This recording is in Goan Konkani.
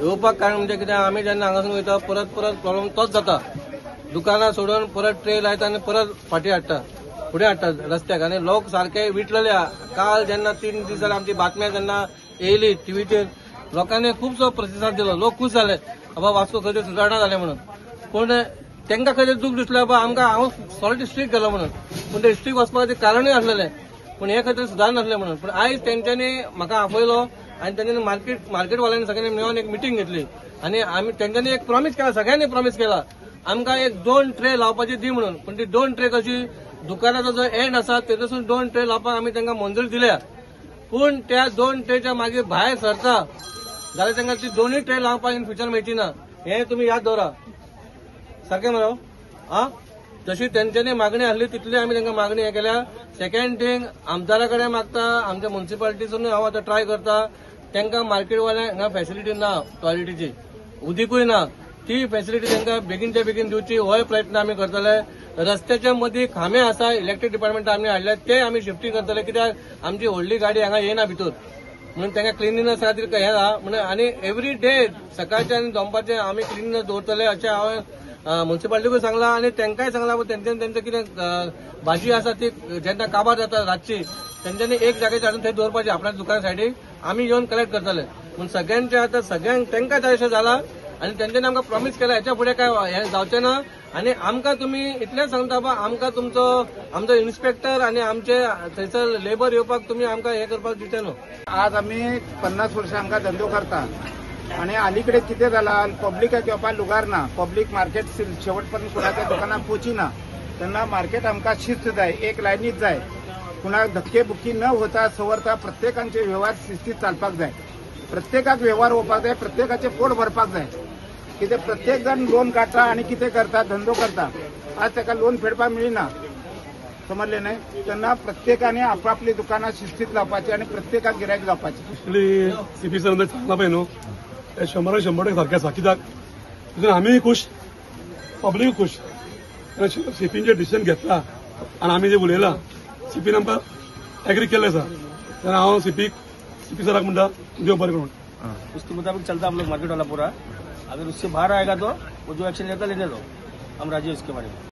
येवपाक कारण म्हणजे कितें, आमी जेन्ना हांगासून वयता परत परत प्रॉब्लम तोच जाता. दुकानां सोडून परत ट्रे लायता आनी परत फाटीं हाडटा, फुडें हाडटा रस्त्याक आनी लोक सारके विटलेले. काल जेन्ना 3 दीस जाले आमची बातम्या जेन्ना येयली टीव्हीचेर, लोकांनी खुबसो प्रतिसाद दिलो, लोक खूश जाले बाबा वास्को खंय तरी सुदारणा जाले म्हणून. पूण तांकां खंय तरी दूख दिसलें बाबा आमकां हांव सॉलिड स्ट्रीक गेलो म्हणून, पूण ते स्ट्रीक वचपा खातीर कारणूय आसलेलें, पूण हे खंय तरी सुदारणा नासलें म्हणून. पूण आयज तेंच्यांनी म्हाका आपयलो आनी तेंच्यांनी मार्केटवाल्यांनी सगळ्यांनी मेळून एक मिटींग घेतली आनी आमी तेंच्यांनी एक प्रॉमीस केला, सगळ्यांनी प्रॉमीस केला आमकां एक 2 ट्रे लावपाची दी म्हणून. पूण ती 2 ट्रे कशी, दुकानाचो जो एंड आसा तेतून 2 ट्रे लावपाक आमी तांकां मंजुरी दिल्या, पूण त्या 2 ट्रेच्या मागीर भायर सरता जाल्यार तांकां ती 2 ट्रे लावपाक इन फ्युचर मेळची ना, हें तुमी याद दवरा. सारकें मरो? आं, जशी तेंच्यांनी मागणी आसली तितली आमी तांकां मागणी हें केल्या. सेकंड थींग, आमदारा कडेन मागता, आमच्या मुन्सिपालिटीसून हांव आतां ट्राय करता, तांकां मार्केटवाल्यांक हांगा फॅसिलिटी ना, टॉयलेटीची उदीकूय ना, ती फॅसिलिटी तांकां बेगीनच्या बेगीन दिवची होय प्रयत्न आमी करतले. रस्त्याच्या मदीं खांबे आसा, इलेक्ट्रीक डिपार्टमेंट आमी हाडल्या, ते आमी शिफ्टींग करतले, कित्याक आमची व्हडली गाडी हांगा येना भितर म्हणून तांकां क्लिनिनेस खातीर हें आहा म्हणून. आनी एवरी डे सकाळचें आनी दनपारचें आमी क्लिनिनेस दवरतले अशें हांवें मुन्सिपालिटीकूय सांगलां आनी तांकांय सांगलां. तेंच्यांनी तेंचें कितें भाजी आसा ती जेन्ना काबार जाता रातची, तेंच्यांनी एक जाग्याचेर हाडून थंय दवरपाची आपल्या दुकाना सायडीक, आमी येवन कलेक्ट करतले. पूण सगळ्यांचे आतां सगळ्यांक तांकां जाय अशें जालां आनी तेंच्यांनी आमकां प्रॉमीस केला हेच्या फुडें काय हें जावचें ना. आनी आमकां तुमी इतलेंच सांगता बाबा, आमकां तुमचो आमचो इन्स्पेक्टर आनी आमचे थंयसर लेबर येवपाक तुमी आमकां हें करपाक दिवचे न्हू. आज आमी 50 वर्सां हांगा धंदो करता आनी अलीकडे कितें जाला, पब्लिकाक येवपाक लुगार ना, पब्लीक मार्केट शेवट पर्यंत कोणाच्या दुकानाक पोची ना, तेन्ना मार्केट आमकां शिस्त जाय, एक लायनीत जाय, कुणाक धक्के बुक्की न होता सवरता प्रत्येकांचे व्यवहार शिस्तीत चालपाक जाय, प्रत्येकाक व्यवहार होवपाक जाय, प्रत्येकाचें पोट भरपाक जाय. कितें प्रत्येक जाण लोन काडटा आनी कितें करता, धंदो करता, आज ताका लोन फेडपाक मेळना, समजलें न्हय? तेन्ना प्रत्येकाने आपापली दुकानां शिस्तीत लावपाची आनी प्रत्येकाक गिरायक जावपाची. एक्चुअली सीपी सरान सांगलां पळय न्हू, ते 100% सारकें आसा, कित्याक तितून आमीय खूश, पब्लीक खूश. सीपीन जे डिसिजन घेतला आनी आमी जे उलयलां, सीपीन आमकां एग्री केल्लें आसा, तेन्ना हांव सीपी सराक म्हणटा देव बरें करूं. उसके मुताबिक चलता हम लोग मार्केट वाला पूरा, अगर उससे बाहर आएगा तो वो जो एक्शन लेता लेने दो, हम राजी है उसके बारे में.